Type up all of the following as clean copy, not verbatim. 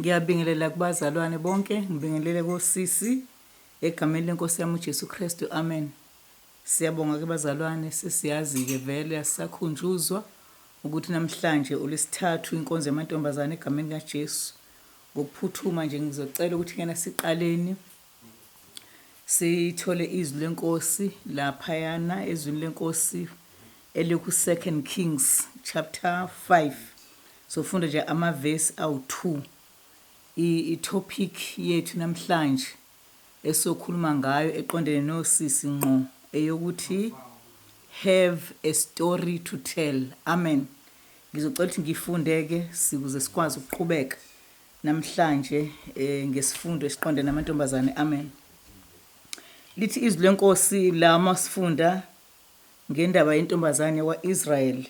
Ngiyabingelela kubazalwane bonke, ngibingelele kosisi egameni lenkosi yami uJesu Kristu. Amen. Siyabonga ke bazalwane, sesiyazi ke vele asisakhunjuzwa ukuthi namhlanje uLwesithathu inkonzo yamantombazane egameni kaJesu. Ngokuphuthuma nje ngizocela ukuthi kena siqaleni sithole izwi lenkosi laphayana ezwini lenkosi eliku 2 Kings chapter 5. Sofunda nje amavesi awu-2. I-topic yethu namhlanje esokhuluma ngayo eqondene nosisi ngqo eyokuthi have a story to tell. Amen. Ngizocela ukuthi ngifundeke sikuze sikwazi ukuqhubeka namhlanje ngesifundo esiqondene namantombazane. Amen. Lithi izwi lenkosi la masifunda ngendaba yentombazane yakwa-Israel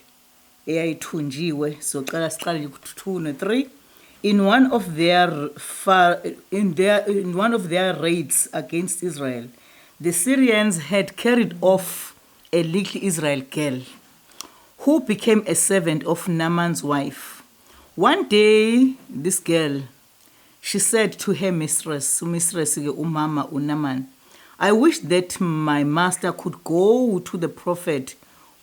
eyayithunjiwe. Sizoqala siqale nje ku-2 no-3. In one of their far, in their in one of their raids against Israel, the Syrians had carried off a little Israel girl who became a servant of Naaman's wife. One day this girl, she said to her mistress, mistress ke umama uNaaman, "I wish that my master could go to the prophet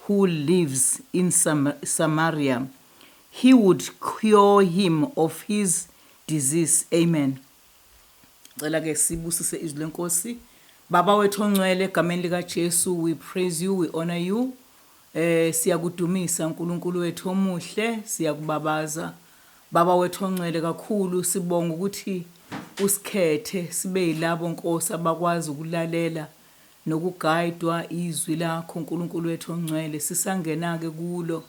who lives in Samaria. He would cure him of his disease." Amen. Cela ke sibusise izwi lenkosi. Baba wethu ongcwele, egameni lika Jesu, we praise you, we honor you. Siyakudumisa uNkulunkulu wethu omuhle, siyakubabaza. Baba wethu ongcwele kakhulu, sibonga ukuthi usikhethe sibe yilabo Nkosi abakwazi ukulalela nokugayidwa izwi lakho uNkulunkulu wethu ongcwele. Sisangena ke kulo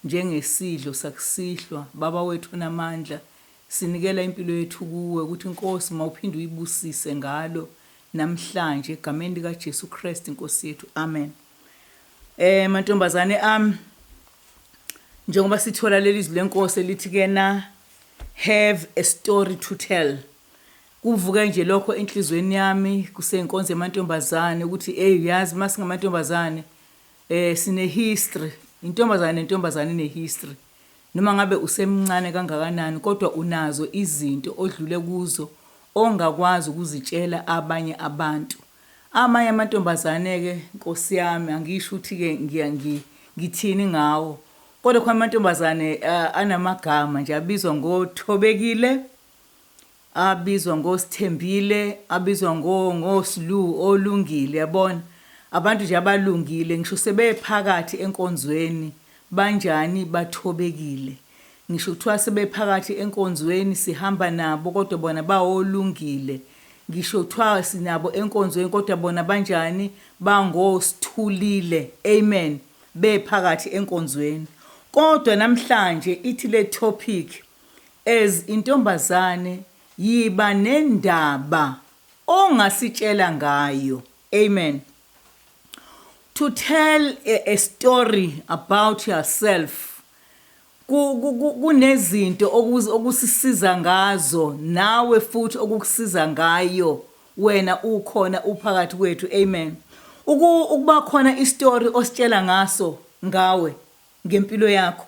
njengesidlo sakusihlwa. Baba wethu onamandla, sinikela impilo yethu kuwe ukuthi Nkosi mawuphinde uyibusise ngalo namhlanje egameni lika Jesu Christ Nkosi yethu. Amen. Mantombazane ami, njengoba sithola leli zwi lenkosi elithi kena have a story to tell, kuvuke nje lokho enhlizweni yami kusenkonzo yamantombazane ukuthi hey, yazi masingamantombazane sine history. Intombazane nentombazane ine history, noma ngabe usemncane kangakanani, kodwa unazo izinto odlule kuzo ongakwazi ukuzitshela abanye abantu. Amanye amantombazane ke, Nkosi yami, angisho ukuthi ke ngithini ngawo, kodwa khona amantombazane anamagama nje abizwa ngothobekile, abizwa ngosithembile, abizwa ngosilu olungile, yabona, abantu nje abalungile. Ngisho sebephakathi enkonzweni banjani? Bathobekile. Ngisho kuthiwa sebephakathi enkonzweni sihamba nabo, kodwa bona bawolungile. Ngisho kuthiwa sinabo enkonzweni, kodwa bona banjani? Bangosithulile. Amen. Bephakathi enkonzweni. Kodwa namhlanje ithi le topic, as intombazane, yiba nendaba ongasitshela ngayo. Amen. To tell a story about yourself, kunezinto okusisiza ngazo nawe futhi okukusiza ngayo wena ukhona uphakathi kwethu. Amen. Ukuba khona istory ositshela ngaso ngawe ngempilo yakho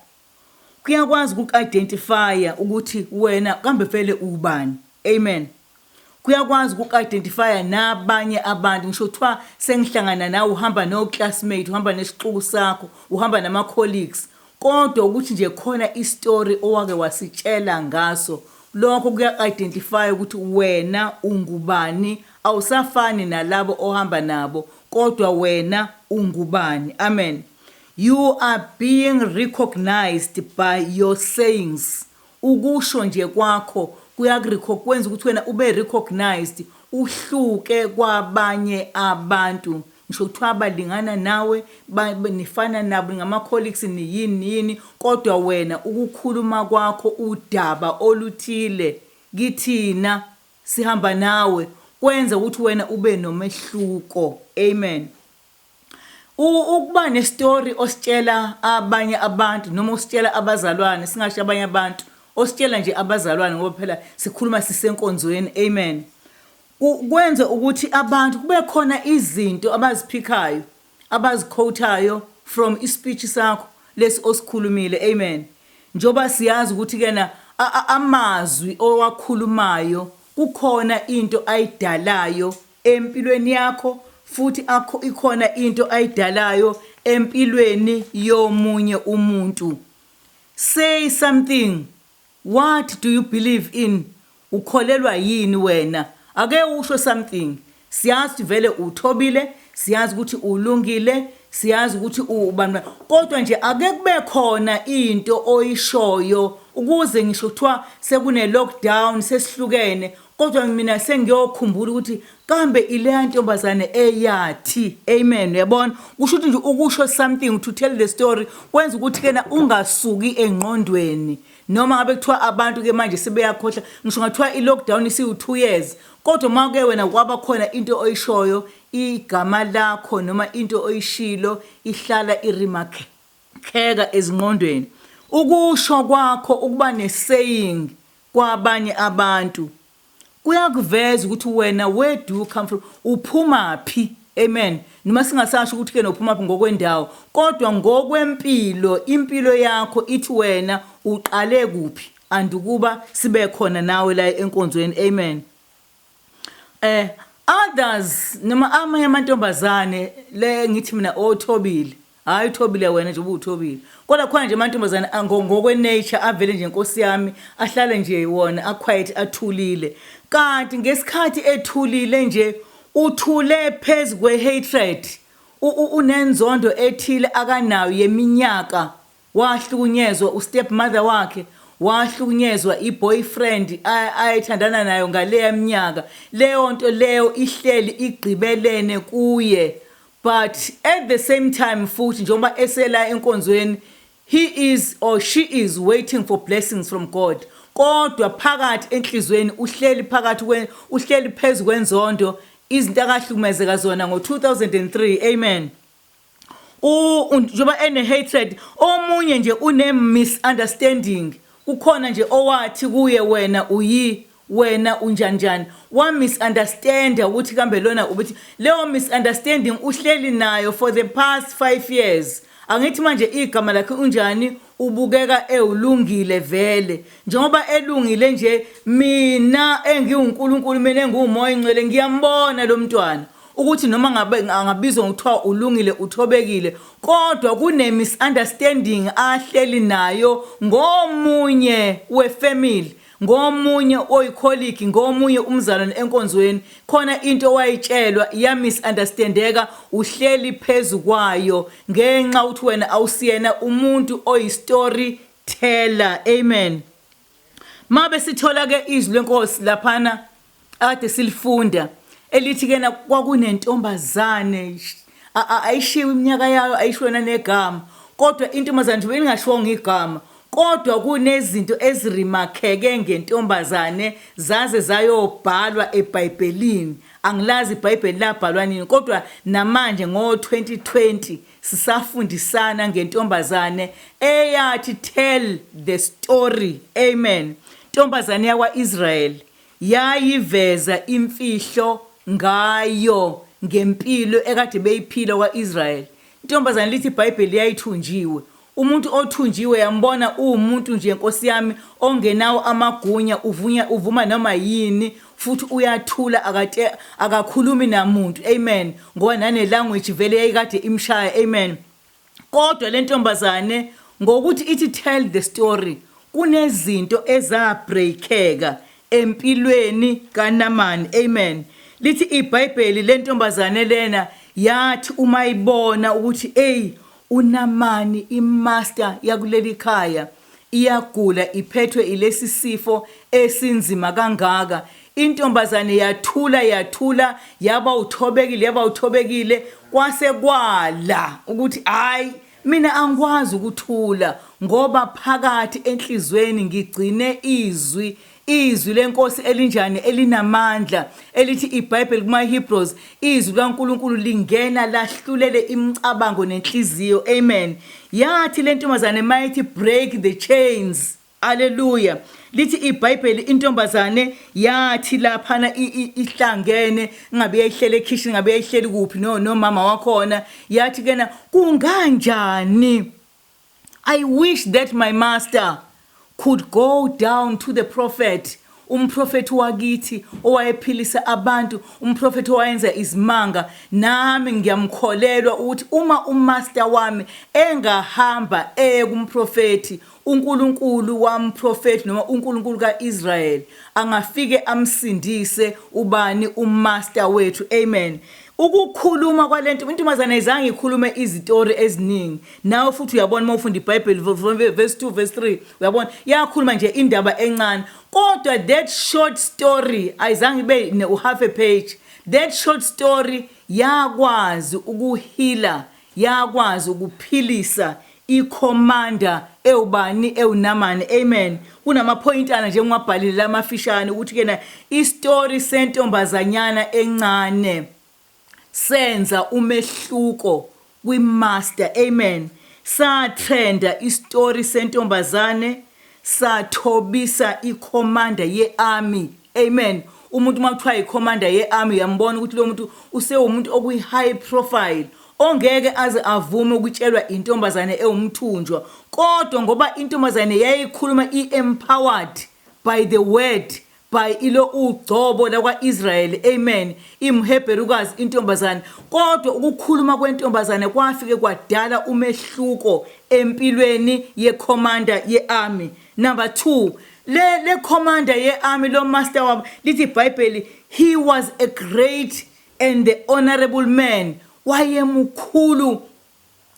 kuyakwazi ukuku-identifya ukuthi wena kambe vele ubani. Amen. Kuyakwazi ukuku-identifya nabanye abantu. Ngisho kuthiwa sengihlangana nawe, uhamba no-classmate, uhamba nesixuku sakho, uhamba nama-colleagues, kodwa ukuthi nje khona istory owake wasitshela ngaso, lokho kuya-identify ukuthi wena ungubani. Awusafani nalabo ohamba nabo, kodwa wena ungubani. Amen. You are being recognized by your sayings. Ukusho nje kwakho kwenza ukuthi wena ube recognized, uhluke kwabanye abantu. Ngisho kuthiwa balingana nawe, nifana nabo, ngama-colleagues, niyini niyini, kodwa wena ukukhuluma kwakho udaba oluthile kithina sihamba nawe kwenza ukuthi wena ube nomehluko. Amen. Ukuba nestory ositshela abanye abantu noma ositshela abazalwane, singasho abanye abantu, ositshela nje abazalwane, ngoba phela sikhuluma sisenkonzweni. Amen. Kwenza ukuthi abantu kube khona izinto abaziphikhayo, abaziquotayo from ispeech sakho lesi osikhulumile. Amen. Njengoba siyazi ukuthi kena Amazwi owakhulumayo kukhona into ayidalayo empilweni yakho, futhi akho ikhona into ayidalayo empilweni yomunye umuntu. Say something. What do you believe in? Ukholelwa yini wena? Ake usho something. Siyazi vele uthobile, siyazi ukuthi ulungile, siyazi ukuthi ubani, kodwa nje ake kube khona into oyishoyo, ukuze ngisho kuthiwa sekune lockdown, sesihlukene, kodwa mina sengiyokhumbula ukuthi kambe ileya ntombazane eyathi. Amen. Uyabona, kusho ukuthi nje ukusho something, to tell the story, kwenza ukuthi kena ungasuki engqondweni, noma ngabe kuthiwa abantu ke manje sebeyakhohlwa, ngisho ngathiwa i-lockdown isiwu-2 years, kodwa uma ke wena kwaba khona into oyishoyo, igama lakho noma into oyishilo ihlala iremarkeka ezingqondweni. Ukusho kwakho, ukuba ne-saying kwabanye abantu, kuyakuveza ukuthi wena, where do you come from, uphuma phi. Amen. Noma singasasho ukuthi ke nophuma phi ngokwendawo, kodwa ngokwempilo, impilo yakho ithi wena uqale kuphi andukuba sibe khona nawe la enkonzweni. Amen. Others, noma amanye amantombazane le, ngithi mina othobile, hayi, uthobile wena nje, ubuthobile, kodwa khona nje amantombazane ngokwe-nature avele nje, nkosi yami, ahlale nje wona a-quiet, athulile, kanti ngesikhathi ethulile nje uthule phezu kwe-hatred, unenzondo ethile akanayo yeminyaka. Wahlukunyezwa u-stepmother wakhe, wahlukunyezwa i-boyfriend ayethandana nayo ngaleya minyaka. Leyo nto leyo ihleli igqibelene kuye, but at the same time futhi, njengoba esela enkonzweni, he is or she is waiting for blessings from God, kodwa phakathi enhlizweni uhleli phakathi uhleli phezu kwenzondo, izinto akahlukumezeka zona ngo-2003. Amen. Njengoba ene hatred, omunye nje une misunderstanding. Kukhona nje owathi kuye, "Wena uyi, wena unjani njani," wa misunderstand ukuthi kambe lona ubuthi. Leyo misunderstanding uhleli nayo for the past 5 years. Angithi manje igama lakhe unjani, ubukeka ewulungile vele. Njengoba elungile nje, mina engiwuNkulunkulu, mina enguMoya Ingcwele, ngiyambona lo mntwana ukuthi noma ngabe angabizwa ngokuthiwa ulungile, uthobekile, kodwa kune misunderstanding ahleli nayo ngomunye we-family, ngomunye oyi-colleague, ngomunye umzalwane enkonzweni. Khona into wayitshelwa ya misunderstandeka, uhleli phezu kwayo ngenxa ukuthi wena awusiyena umuntu oyi-story teller. Amen. Mabe sithola ke izwi lenkosi laphana ade silifunda, elithi kena kwakunentombazane, ayishiwe iminyaka yayo, ayishiwe negama, kodwa intombazane nje ingashiwonga igama, kodwa kunezinto eziremarkeke ngentombazane zaze zayobhalwa eBhayibhelini. Angilazi iBhayibheli labhalwa nini, kodwa namanje ngo-2020 sisafundisana ngentombazane eyathi tell the story. Amen. Ntombazane yakwa-Israel yayiveza imfihlo ngayo ngempilo ekade beyiphila kwa-Israel. Intombazane, lithi iBhayibheli, yayithunjiwe. Umuntu othunjiwe yambona uwumuntu nje, nkosi yami, ongenawo amagunya, uvunya, uvuma noma yini, futhi uyathula, akate akakhulumi namuntu. Amen. Ngoba nane language vele yayikade imshaya. Amen. Kodwa le ntombazane, ngokuthi ithi tell the story, kunezinto ezabreakeka empilweni kaNamani. Amen. Lithi iBhayibheli, le ntombazane lena yathi uma ibona ukuthi, ey, uNamani, i-master yakuleli khaya, iyagula, iphethwe ilesi sifo esinzima kangaka, intombazane yathula, yathula, yaba uthobekile, yaba uthobekile, kwase kwala ukuthi, "Hayi, mina angikwazi ukuthula, ngoba phakathi enhlizweni ngigcine izwi, izwi lenkosi elinjani, elinamandla, elithi iBhayibheli kuma Hebrews, izwi likaNkulunkulu lingena lahlulele imicabango nenhliziyo." Amen. Yathi le ntombazane mayithi break the chains. Haleluya. Lithi iBhayibheli, intombazane yathi laphana ihlangene, ngabe yayihlele ekitchen, ngabe yayihleli kuphi, no nomama wakhona, yathi kena, "Kunganjani? I wish that my master could could go down to the prophet, umprofethi wakithi owayephilisa abantu, umprofethi owayenza izimanga, nami ngiyamkholelwa ukuthi uma umaster wami engahamba eye kumprofethi, uNkulunkulu wamprofethi noma uNkulunkulu kaIsrael angafike amsindise ubani umaster wethu. Amen. Ukukhuluma kwalento intombazane ayizange ikhulume izitori eziningi. Nawe futhi uyabona uma ufunda iBhayibheli verse 2 verse 3, uyabona yakhuluma nje indaba encane, kodwa that short story ayizange ibe ne half a page. That short story yakwazi ukuheala, yakwazi ukuphilisa icommander ewubani, ewuNamani. Amen. Kunamaphoyintana nje ngiwabhalile lamafishane ukuthi kena istory sentombazanyana encane senza umehluko kwimaster. Amen. Satrenda istory sentombazane, sathobisa icommander yearmy. Amen. Umuntu uma kuthiwa icommander yearmy, uyambona ukuthi lo muntu usewumuntu okuyi high profile, ongeke aze avume ukutshelwa intombazane ewumthunjwa. Kodwa ngoba intombazane yayikhuluma i-empowered by the word, by ilo ugcobo lakwa-Israel, amen, imHebherukazi intombazane, kodwa ukukhuluma kwentombazane kwafike kwadala umehluko empilweni ye-commander ye-army. Number 2, le commander ye-army, lo master wabo, lithi iBhayibheli he was a great and the honorable man. Wayemukhulu,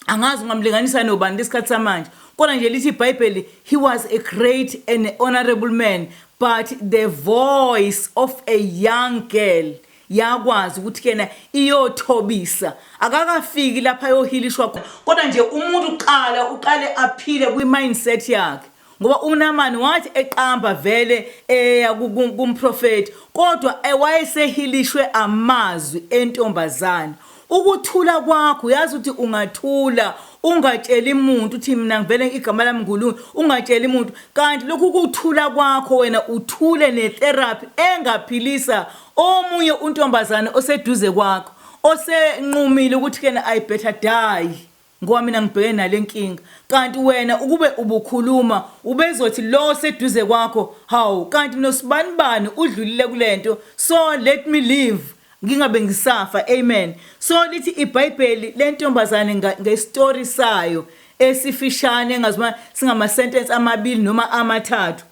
angazi ungamlinganisa nobani lesikhathi samanje, kodwa nje lithi iBhayibheli he was a great and honorable man, but the voice of a young girl yakwazi ukuthi kena iyothobisa. Akakafiki lapha ayohilishwa khona, kodwa nje umuntu uqala uqale aphile kwi-mindset yakhe, ngoba uNamani wathi eqamba vele eya kumprofeti, kodwa wayesehilishwe amazwi entombazane. Ukuthula kwakho, uyazi ukuthi ungathula ungatsheli umuntu uthi mina ngivele igama lami ngulungu, ungatsheli umuntu, kanti lokhu kuthula kwakho wena uthule netherapy engaphilisa omunye untombazane oseduze kwakho osenqumile ukuthi kena I better die ngoba mina ngibhekene nale nkinga. Kanti wena ukube ubukhuluma ubezothi lo seduze kwakho, hawu, kanti nosibanibani udlulile kulento, so let me live, ngingabe ngisafa. Amen. So lithi iBhayibheli lentombazane ngestory sayo esifishane, engazuma singama sentence amabili noma amathathu,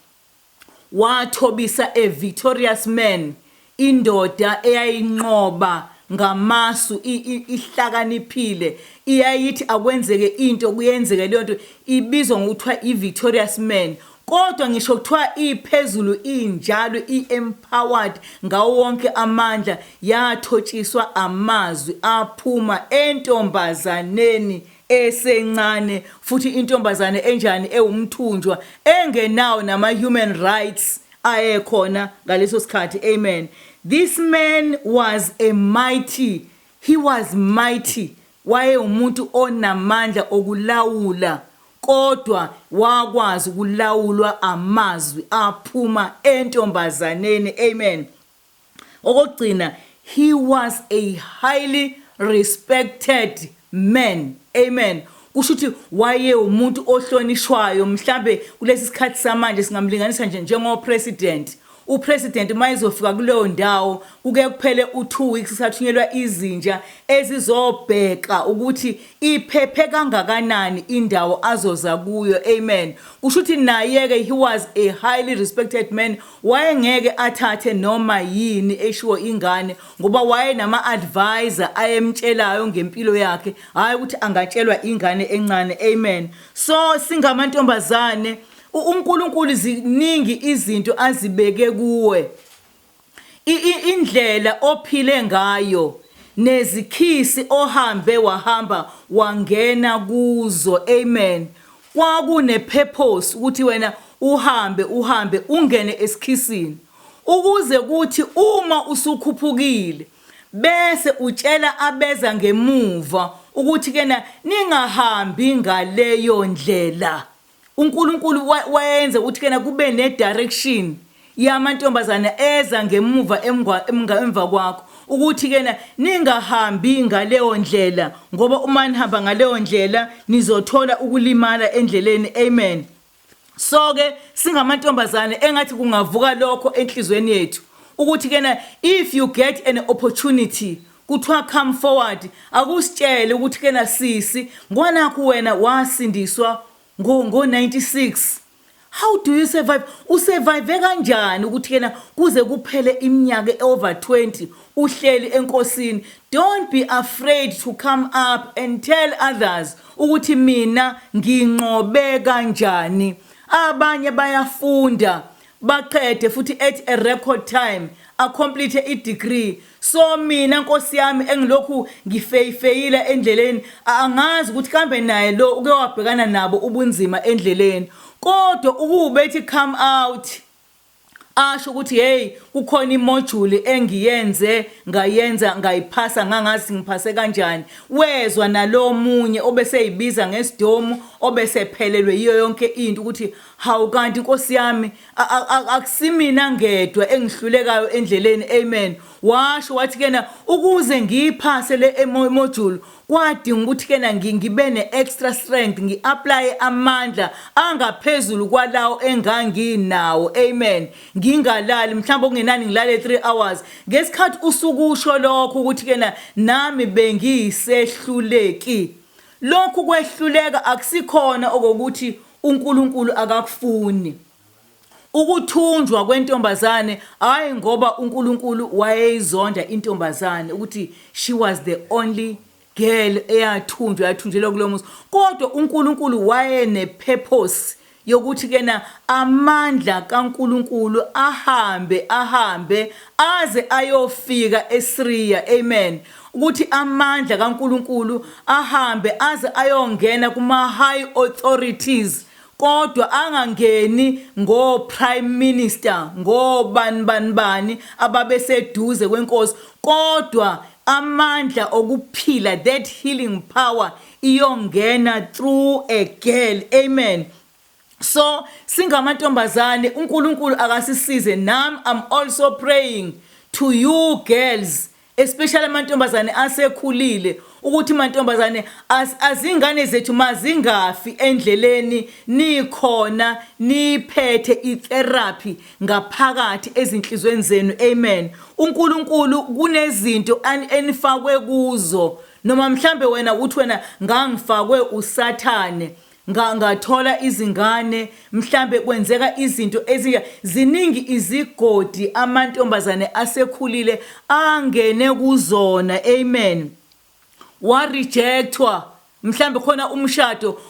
wathobisa a victorious man, indoda eyayinqoba ngamasu, ihlakaniphile, iyayithi akwenzeke into kuyenzeke leyo nto, ibizwa ngokuthiwa i-victorious man. Kodwa ngisho kuthiwa iphezulu injalo, i-empowered ngawo wonke amandla, yathotshiswa amazwi aphuma entombazaneni esencane, futhi intombazane enjani, ewumthunjwa, engenawo nama-human rights ayekhona ngaleso sikhathi. Amen. This man was a mighty, he was mighty, wayewumuntu onamandla okulawula, kodwa wakwazi ukulawulwa amazwi aphuma entombazaneni. Amen. Okugcina, he was a highly respected man. Amen. Kusho ukuthi waye umuntu ohlonishwayo, mhlambe kulesi sikhathi samanje singamlinganisa nje njengo president. Upresident mayezofika kuleyo ndawo kuke kuphele u2 weeks sathunyelwa izinja ezizobheka ukuthi iphephe kangakanani indawo azoza kuyo. Amen. Kusho ukuthi naye ke he was a highly respected man, wayengeke athathe noma yini eshiwo ingane, ngoba wayenama advisor ayemtshelayo ngempilo yakhe, hayi ukuthi angatshelwa ingane encane. Amen. So singamantombazane, uNkulunkulu ziningi izinto azibeke kuwe, indlela ophile ngayo nezikhisi ohambe wahamba wangena kuzo, amen, kwakune purpose ukuthi wena uhambe uhambe ungene esikhisini, ukuze kuthi uma usukhuphukile bese utshela abeza ngemuva ukuthi kena ningahambi ngaleyo ndlela. UNkulunkulu wayenza ukuthi kena kube ne direction yamantombazane eza ngemuva emva kwakho, ukuthi kena ningahambi ngaleyo ndlela, ngoba uma nihamba ngaleyo ndlela nizothola ukulimala endleleni. Amen. So ke singamantombazane, engathi kungavuka lokho enhlizweni yethu ukuthi kena if you get an opportunity, kuthiwa come forward, akusitshele ukuthi kena sisi, ngwanakho wena wasindiswa ngo 96, how do you survive? Usurvive kanjani ukuthi kena kuze kuphele iminyaka over 20 uhleli enkosini? Don't be afraid to come up and tell others ukuthi mina nginqobe kanjani. Abanye bayafunda baqede futhi at a record time, acomplete i-degree. So mina, nkosi yami, engilokhu ngifeyifeyila endleleni, angazi ukuthi kambe naye lo uke wabhekana nabo ubunzima endleleni, kodwa ukubethi come out asho ukuthi hey, kukhona imodule engiyenze, ngayenza, ngayiphasa, ngangazi ngiphase kanjani. Wezwa nalomunye obeseyibiza ngesidomu, obesephelelwe yiyo yonke into, ukuthi hawu, kanti inkosi yami, akusimina ngedwa engihlulekayo endleleni. Amen. Washo wathi kena ukuze ngiyiphase le module kwadinga ukuthi kena ngibe ne-extra strength, ngi-applye amandla angaphezulu kwalawo enganginawo. Amen. Ngingalali, mhlawumbe okungenani ngilale 3 hours. Ngesikhathi usukusho lokho ukuthi kena nami bengiyisehluleki, lokhu kwehluleka akusikhona okokuthi uNkulunkulu akakufuni. Ukuthunjwa kwentombazane, hayi ngoba uNkulunkulu wayeyizonda intombazane ukuthi she was the only girl eyathunjwa, yathunjelwa kulo muzi, kodwa uNkulunkulu wayene-purpose yokuthi kena amandla kaNkulunkulu ahambe ahambe aze ayofika eSyria. Amen. Ukuthi amandla kaNkulunkulu ahambe aze ayongena kuma high authorities, kodwa angangeni ngo prime minister, ngobani bani bani ababeseduze kwenkosi, kodwa amandla okuphila, that healing power, iyongena through a girl. Amen. So singamantombazane, uNkulunkulu akasisize. Nami I'm also praying to you girls, especially amantombazane asekhulile, ukuthi mantombazane, azingane zethu mazingafi endleleni nikhona, niphethe itherapy ngaphakathi ezinhlizweni zenu. Amen. UNkulunkulu kunezinto enifakwe kuzo, noma mhlambe wena uthi wena ngangifakwe uSathane, ngathola izingane, mhlambe kwenzeka izinto ezinja ziningi, izigodi amantombazane asekhulile angene kuzona. Amen. Wa rejectwa, mhlambe khona umshado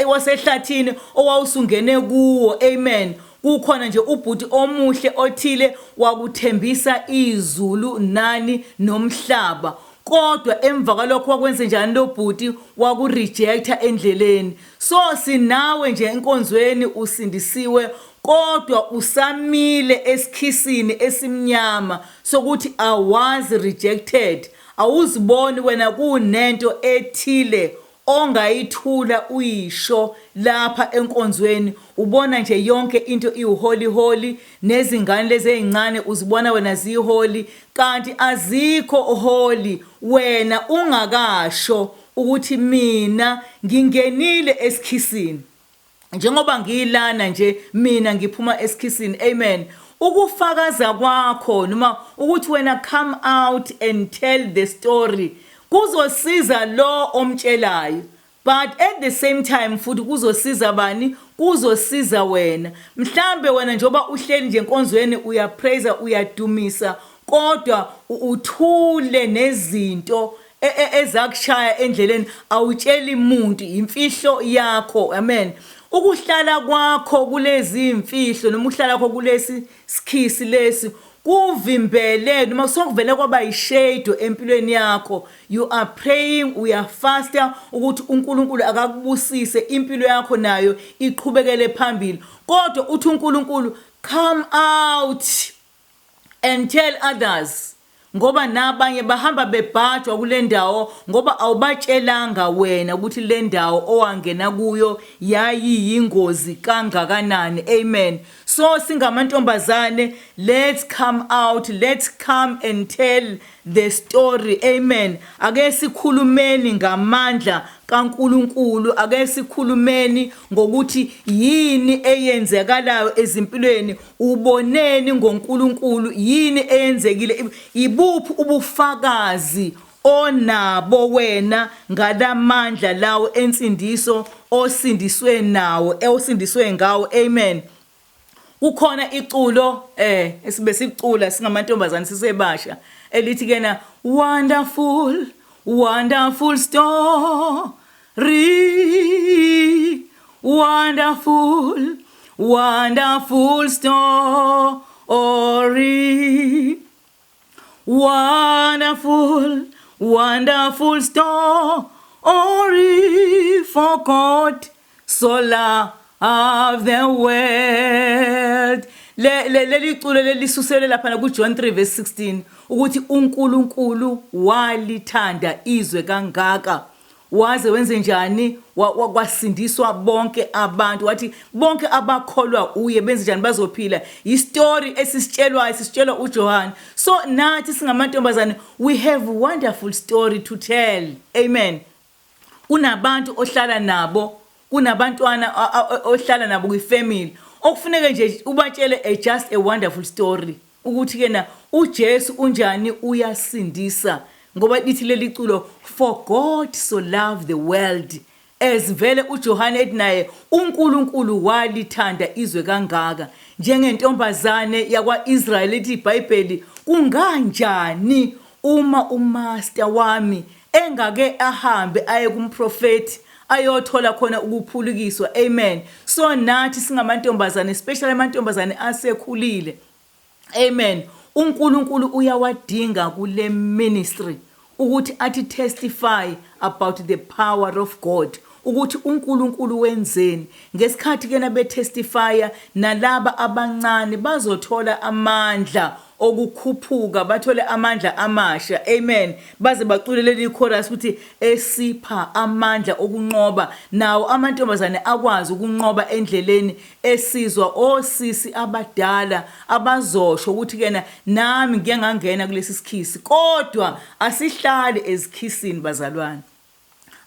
wasehlathini owawusungene kuwo. Amen. Kukhona nje ubhuti omuhle othile wakuthembisa izulu nani nomhlaba, kodwa emva kwalokho wakwenze njani lo bhuti? Wakurejecta endleleni. So sinawe nje enkonzweni, usindisiwe, kodwa usamile esikhisini esimnyama sokuthi I was rejected. Awuziboni wena kunento ethile ongayithula uyisho lapha enkonzweni? Ubona nje yonke into iwuholy holy, nezingane lezi ezincane uzibona wena ziholy, kanti azikho holy wena ungakasho ukuthi mina ngingenile esikhisini, njengoba ngiyilana nje mina ngiphuma esikhisini. Amen. Ukufakaza kwakho noma ukuthi wena come out and tell the story kuzosiza lo omtshelayo, but at the same time futhi kuzosiza bani? Kuzosiza wena. Mhlambe wena njengoba uhleli nje enkonzweni, uyapraise, uyadumisa, kodwa uthule nezinto ezakushaya endleleni, awutsheli umuntu, imfihlo yakho. Amen. Ukuhlala kwakho kulezi imfihlo noma ukuhlala kwakho kulesi sikhisi lesi kuvimbele noma sokuvele kwaba yishadow empilweni yakho. You are praying, uyafasta ukuthi uNkulunkulu akakubusise, impilo yakho nayo iqhubekele phambili, kodwa uthi uNkulunkulu come out and tell others, ngoba nabanye bahamba bebhajwa kule ndawo ngoba awubatshelanga wena ukuthi le ndawo owangena kuyo yayiyingozi kangakanani. Amen. So singamantombazane, let's come out, let's come and tell. the story. Amen. Ake sikhulumeni ngamandla kaNkuluNkulu, ake sikhulumeni ngokuthi yini eyenzekalayo ezimpilweni, uboneni ngoNkulunkulu, yini eyenzekile, ibuphi ubufakazi onabo wena ngalamandla lawo ensindiso osindiswe nawo, osindiswe ngawo. Amen. Kukhona iculo esibe sicula singamantombazane sisebasha elithi kena wonderful, wonderful story, wonderful, wonderful story, wonderful, wonderful story, for God so loved the world. Leli culo lelisuselwe lapha ku John 3 verse 16 ukuthi uNkulunkulu walithanda izwe kangaka waze wenze njani, kwasindiswa bonke abantu, wathi bonke abakholwa uye benze njani, bazophila. I-story esisitshelwayo sisitshelwa uJohn. So nathi singamantombazane, we have wonderful story to tell. Amen. Kunabantu ohlala nabo, kunabantwana ohlala nabo kwi-family, okufuneke nje ubatshele a just a wonderful story ukuthi kena uJesu unjani, uyasindisa, ngoba lithi leli culo, "For God so loved the world," as vele uJohane ethi naye uNkulunkulu walithanda izwe kangaka. Njengentombazane yakwaIsrael, ethi iBhayibheli, kunganjani uma u-master wami engake ahambe aye kumprofeti ayothola khona ukuphulukiswa? Amen. So nathi singamantombazane, especially amantombazane asekhulile, amen, uNkulunkulu uyawadinga kule ministry ukuthi athi testify about the power of God, ukuthi uNkulunkulu wenzeni. Ngesikhathi kena betestifya, nalaba abancane bazothola amandla okukhuphuka, bathole amandla amasha. Amen. Baze bacule leli chorus ukuthi esipha amandla okunqoba, nawo amantombazane akwazi ukunqoba endleleni, esizwa osisi abadala abazosho ukuthi kena nami ngike ngangena kulesi sikhisi. Kodwa asihlali ezikhisini, bazalwane,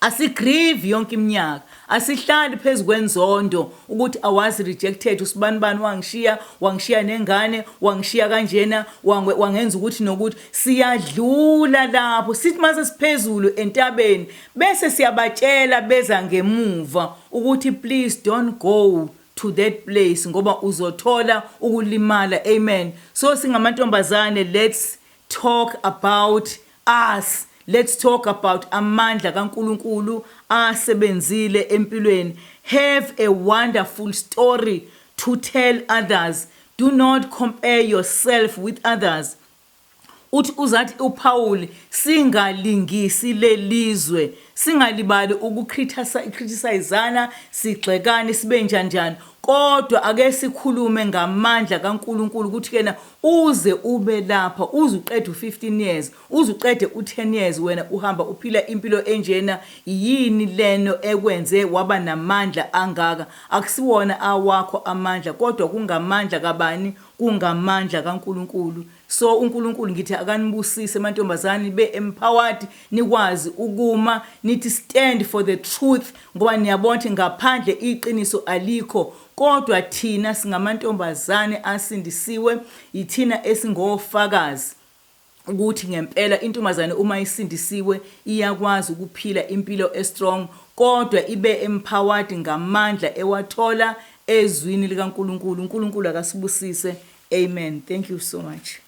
asigrieve yonke iminyaka, asihlali phezu kwenzondo ukuthi I was rejected, usibanibani wangishiya, wangishiya nengane, wangishiya kanjena, wangenza ukuthi nokuthi. Siyadlula lapho, sithi mase siphezulu entabeni bese siyabatshela beza ngemuva ukuthi please don't go to that place ngoba uzothola ukulimala. Amen. So singamantombazane, let's talk about us, let's talk about amandla kaNkuluNkulu asebenzile empilweni. Have a wonderful story to tell others. Do not compare yourself with others. Uthi uzathi uPaul, singalingisi lelizwe, singalibali ukucriticizana, sigxekane, sibe njani, kodwa ake sikhulume ngamandla kaNkuluNkulu ukuthi kena uze ube lapha, uze uqede u15 years, uze uqede u10 years, wena uhamba uphila impilo enjena, yini leno ekwenze waba namandla angaka? Akusiwona awakho amandla, kodwa kungamandla kabani? Kungamandla kaNkuluNkulu. So uNkulunkulu ngithi akanibusise, amantombazane, be empowered, nikwazi ukuma nithi stand for the truth, ngoba niyabona ukuthi ngaphandle iqiniso alikho, kodwa thina singamantombazane asindisiwe, yithina esingofakazi ukuthi ngempela intombazane uma isindisiwe iyakwazi ukuphila impilo e-strong, kodwa ibe empowered ngamandla ewathola ezwini likaNkuluNkulu. uNkulunkulu akasibusise. Amen. Thank you so much.